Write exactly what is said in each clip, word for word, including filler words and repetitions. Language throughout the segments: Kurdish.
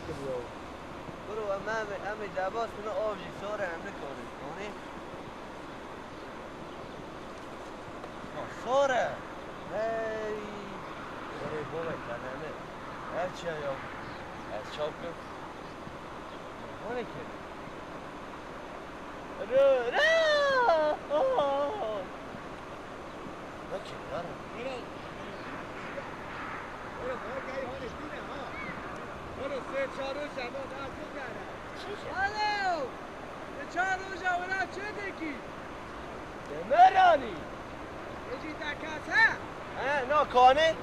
Kiriyo. Bro, em, em, em ê debas bine, av jî sor e, em nikarin. Anî? Ha, sor e. Hey. Erê, bavê, teneme. Her çi ya? Ez çaw kim? Hane ki? Rö, rö! Aa! Bakın, var mı? Oğlum, oğlum, oğlum, oğlum, oğlum, oğlum, sen çağırıyorsun, ben daha çok yani. Alo! Sen çağırıyorsun, ulan, çözdün ki. Demeranî. Ecî te kes he? He, na kanê.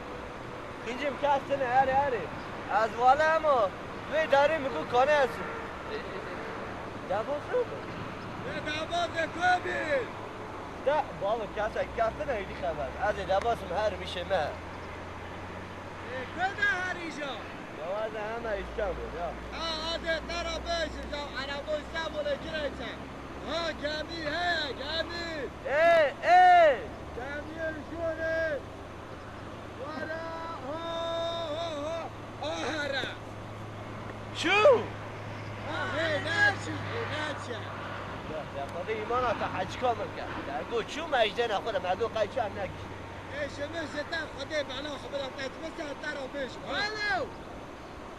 Kincim kes tine, erê, erê. Ez wale ema vê derê min got kanê ez. Debaz ne? Ne debaz de ku bî? De, bavê kesek kes tine, êdî xeber. Ez ê debazim her mişê me. Ê, ku de herî ja? Ya ez ê heme Îstanbul ya. Ha, ez ê te re bêjim, ya erebo Îstanbulê girê çe. Ha, gemî heye, gemî. Ê, ê! Gemiyê jorê. Wala, ho, ho, ho. Ahara. Çû? Ha, hê, neçû, hê, neçe. Ya, ya, Xwedê îmana te hecika min ke. Ya, got çû me ejdena xwe de, me got qey çi em negişt. Ê, ji min ji te Xwedê bela xwe bida te, tu bise te re bêjim, ha? Alo!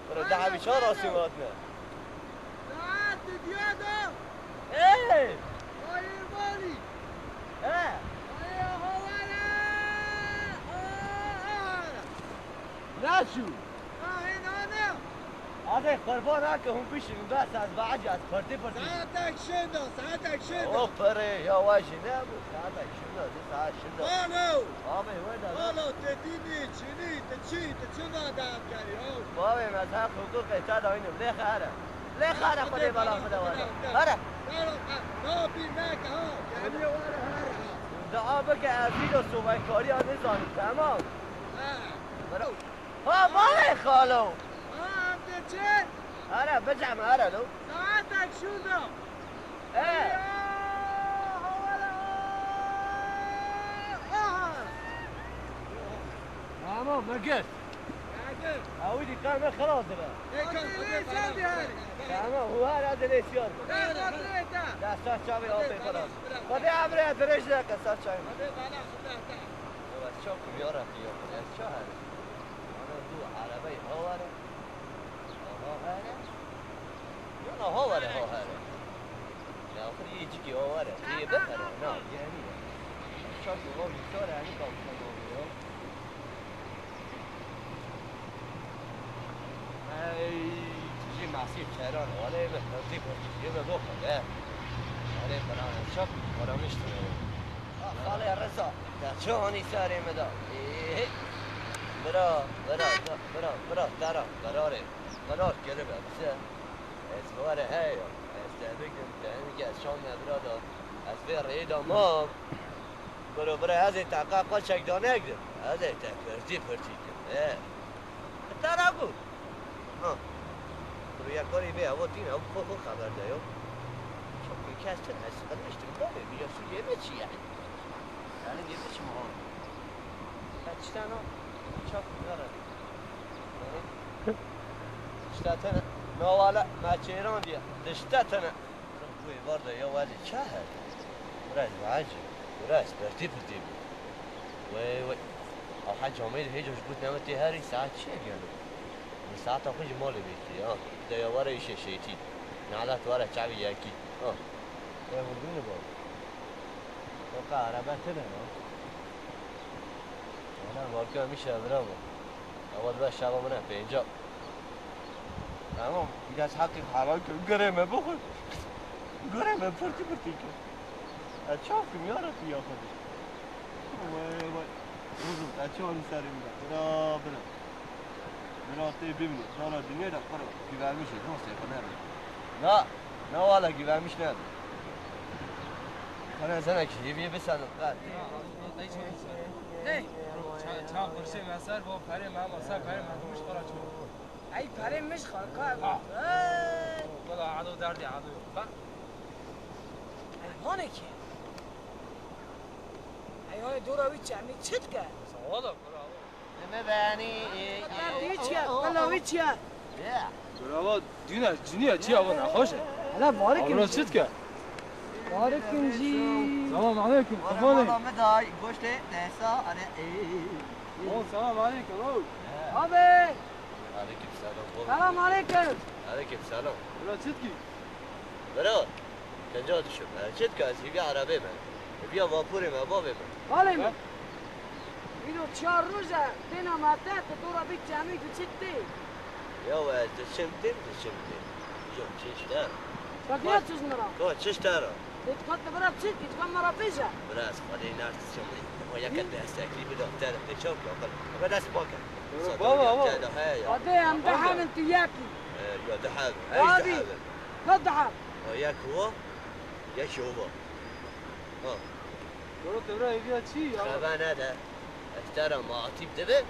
Bira, daha bir çağır asî hatine. Saet didiya da. Ey! Hayır mali. He! Hayır havale. Aa! Naçû? Hayır nane. Adê qurban hake hûn bişin, bes ez baci ez pırtî pırtî. Saetek şinda, saetek şinda. O pere ya wajine bu, saetek şinda, saat şinda. Alo! Abi, weda. Alo, te dînî, çinî, te çi, te çi va da kari, ho? Bavê me, ez heq hukukê te dayînim. Lê xere. Lê xere, Xwedê bela xwe de were. Here. Daro, ha, no, bir meke, ha. Kemiye were, here, ha. Dua bike, ez vî de sobeykariya nizanim, temam. Ha. Bira. Ha, bavê xalo. Ha, em de çi? Here, bicem, here lo. Saetek şûnda. He. Ya, hawala. Aha. Tamam, me girt. Geldim. Ew dî qe me xilas dibe. Ê, kan, Xwedê bela, Xwedê bela. Tamam, hu her ez lê siyar be. Ê, Xwedê te. Da ser çavê apê xwe. Xwedê emrê dirêj neke ser çavê. Xwedê bela, Xwedê te. Ewa, çok ya Rabbi ya. Ez ça her. Ana du arabey hawara. Aha, here. Yana ha were, ha here. Ya axir yê cikî ha were. Yê bifere. Na, yani. Çak yo, ha, wî sare, yani, kalksa ne oluyor? Ey, jî masî çeran, wale me, tevzî koçî, yê me dokan, he. Wale bana, çak, bana miştire. Ah, xalê Reza. Ya çi hanî serê me da. Ê, bira, bira, bira, bira, tera, qerarê. Qerar kiribe, bize. Ez were heya. Ez te bikim, te hinike ez çaw me bira da. Ez vê rêyê da mam. Biro, bira, ez ê te qe qeçek da negrim. Ez ê te pirtî pirtî kim. E. Te ra got. Ha. Biro, ya karî vê evo tîne, ew xwe xwe xeber de yo. Çok kes tine, ez qilmiştim, bavê, bi ya sûcê me çi yani? Yani, gê me çi mi hal? Ya çi tane? Çok güzel. Dişte tene, nawale, me çêran diye. Dişte tene. Bira, bu êvar de ya welî çi heye? Bira, ez behecî. Bira, ez pirtî pirtî bû. Wey, wey. Ew hec ameyî hêca ji got neme tê herî saet çi ye gelo? Min saeta xwe ji malê vekirî, ha. De ya were îşê şeytî. Nalet were çavî yekî. Ha. Wey, hûn bîne bal. Weka erebe tine, ha. Ana, balkê min şevira bû. Ewa dibe şeva min e pênca. Tamam, îca ez heqî helal kim, gurê me bixwe. Gurê me pirtî pirtî kim. Ez çav kim ya Rebbî ya Xwedê. Wey wey. Ruzum, ez çi anî serê min de. Bira, bira. Bira tê bimîne. Sara dinyê de qiro. Güvenmişê, dostê xwe nebe. Na, na wala güvenmiş nebe. Kana zenek, yê bî bisenin, qat. Hey! Ça-, ça qurşê veser, bo perê me, ama ser perê me, gümüş para çok. Ey, perê miş xalka. Ah. Hey! Valla ado derdê ado yok. Bak. Ey, hane ki? Ey, hane dora wî çemî çit ke? Sağ ol, bravo. Deme beni. Qela wî çiye, qela wî çiye? Ya. Bravo, dîna ciniya çi ya, bu nexweş e. Hala barikin. Abla çi dike? Barikin jî. Selam aleyküm, kurban. Wala me da goştê nesa, hani, ey. O, selam aleyküm, o. Abi. Aleyküm selam, oğlum. Selam aleyküm. Aleyküm selam. Bira çi dikî? Bira, kenca dişim. E, çi dikî, ez hîviya erebê me. Hîviya vapurê me, bavê me. Balê min. Îro çar roj e, têna me te, tu dora bî çemî, tu çi tê? Ya we, ez diçim tê, diçim tê. Yok, çiş der. Bak, ya çiş nira. Ko, çiş der. Dikkat bira çi, hiç ben mara pêşe. Biraz, hadi inersin şimdi. O yakın destekli bir doktor, ne çok yok. O kadar spor. Baba, baba. He ya. Hadi hem de hemen tu yakî. E, ya de hem. Abi. Ka daha. O yak o, yak o. Ha. Bro, tevra eviya çi ya? Xebe nede. Eftera ma atîb dibe.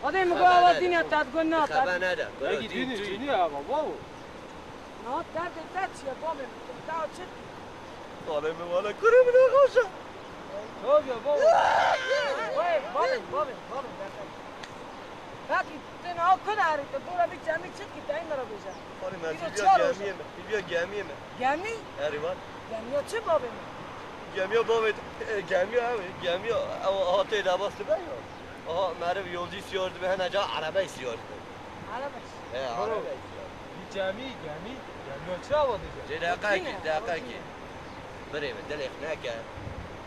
Hadi mi go awa dînya tat gon na tat. Xebe nede. Bro, dîn tu. Çi ya baba? Na derdê te çi ye, babê min? Ta çi? Xalê min wala kurê min nexweş e. Tabii ya, baba. Vay, babê, babê, babê, derken. Belkî tu niha ku de herî, tu dora bî çemî çi dikî, teyî min re bêje. Xalê min, hîviya gemiyê me, hîviya gemiyê me. Gemî? Erê, wan. Gemiya çi babê min? Gemiya babê, e, gemiya ew, gemiya ew hatê debas dibe ya. Aha, meriv yolcî siyar dibe, hene ca erebey siyar dibe. Erebey? He, erebey siyar. Bî cemî, gemî, gemiya çi awa dije? Cê deqekî, deqekî. Birê min, dilêx neke.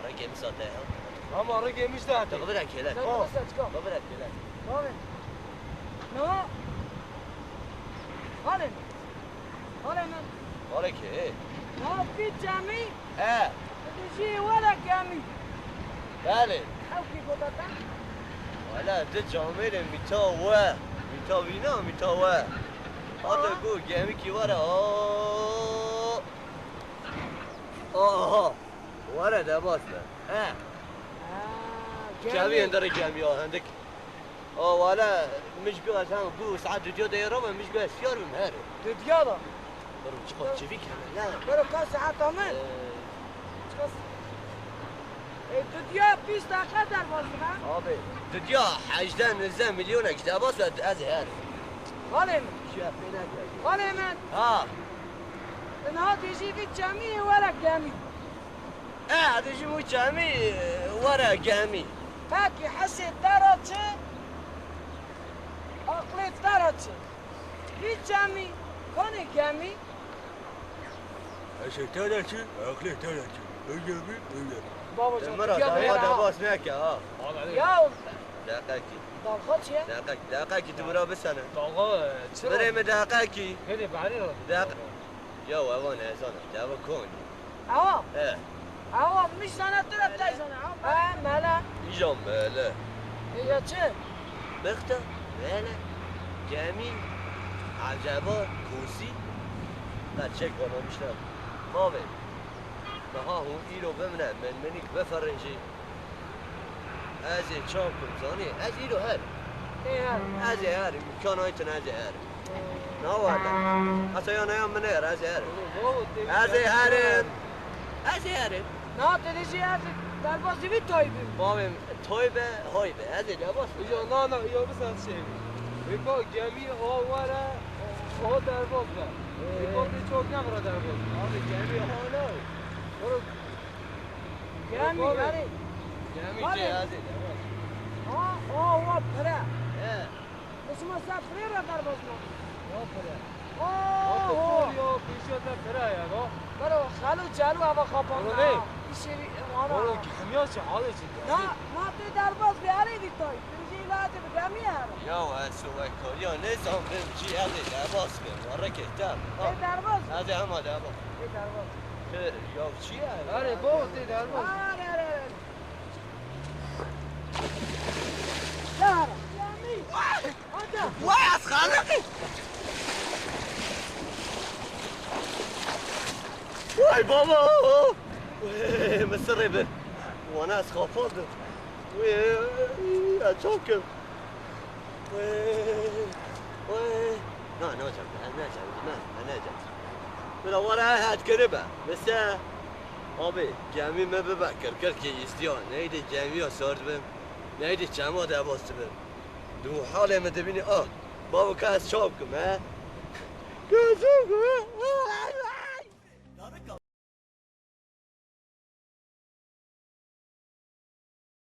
Rengê min sate ya. Ama rengê min işte hate. Tabi bira kêlek. Tabi bira kêlek. Tabi bira kêlek. Tabi. No. Halen. Halen. Halen ki. No, bî cemî. E. Dijî were gemî. Belê. Ew kî gota te? Wala di camêrê mîta we. Mîta wîna, mîta we. Hate ku gemî kî were. Aa. Aha. Were debas be. He. Ha, çavî gemî. Enderê gemî ya hendik. O wala, min ji ku ez hem ku saet dudya de yê rave, min ji ku ez siyar bim her. Dudya da? Bero çiqa çivîk hene, ne? Bero ka saeta min? Ee. Çiqa s-, e, dudya bîst deqa derbas be. Abi, dudya hejdeh nizde milyonek ji debas be, ez ê her. Valê min. Şiya pê neke. Valê min. Ha. Niha dê jî vî çemî were gemî. E, hadi ji mû çemî, e, were gemî. Pekî hesê te ra çi? Aqlê te ra çi? Vî çemî, konê gemî? Hesê te ra çi? Aqlê te ra çi? Öyle mi? Öyle. Baba can, tu gel bana. Bas neke ha. Ya. Deqekî. Dalga çi ye? Deqek, deqekî tu bira bisene. Dalga, e, çi? Birê mi deqekî. Gelê bari ra. Deq-, Ya ewa nezana, dewa kon. Ewa? He. Ewa, min zana tu re te zana, ewa. He, mele. Îja mele. Îja çi? Bixte, mele, gemî, eceba, kûsî. Qeçek vanamişler. Bavê. Daha hûn îro bimine, min minik bifirinjî. Ez ê çav kim zanî? Ez îro herim. Ê herim. Ez ê herim. Îmkan aytin ez ê herim. Na wele. Heta ya neya min ê her, ez ê herim. Ez ê herim. Ez ê herim. Na, te dê jî ez ê derbazî vî toy bim. Bavê min, toy be, hoy be. Ez ê derbaz bim. Ya na, na, ya biz ez şey. Rêka gemî ha were, ha derbaz be. Rêka tê çok ne vira derbaz. Abi gemî ha ne? Gemî, Bavê. Yanî. Gemî Bavê. Cihazê de var. Ha, ha, wa pire. He. Dişima ser pire re derbas ma. Ya pire. Ha, ha. Ya pêşiya te pire ya, no? Bero, xelo celo ava kapandı. Bero ne? Ha. İşeri, ana. Bero, gemîya çi, halê çi? Na, na tê derbas be, arê vî tay. Birinci ilacı bir gemî ya. Ya, ez sovay kariya ne zan bim, cihazê derbas be. Warre kehter. Ha. Tê derbas. Hadi ama derbas. Tê derbas. Kir, ya çi ye? Erê, baba, tê derbas. Erê, erê, erê. Yara. Hadi. Vay, az xaliqî. Vay, baba. Vay, min sirê bir. Wana ez xapadim. Vay, ez çav kim. Wê, wê. Na, nacem, ez nacem, na, ez nacem. Bila were het kiribe. Mesela, abi, gemî me bibe kirkirkê îstiya. Neydi gemiya sar dibim. Neydi çema derbas dibim. Du halê me dibînî, ah, bavo ka ez çav kim, he?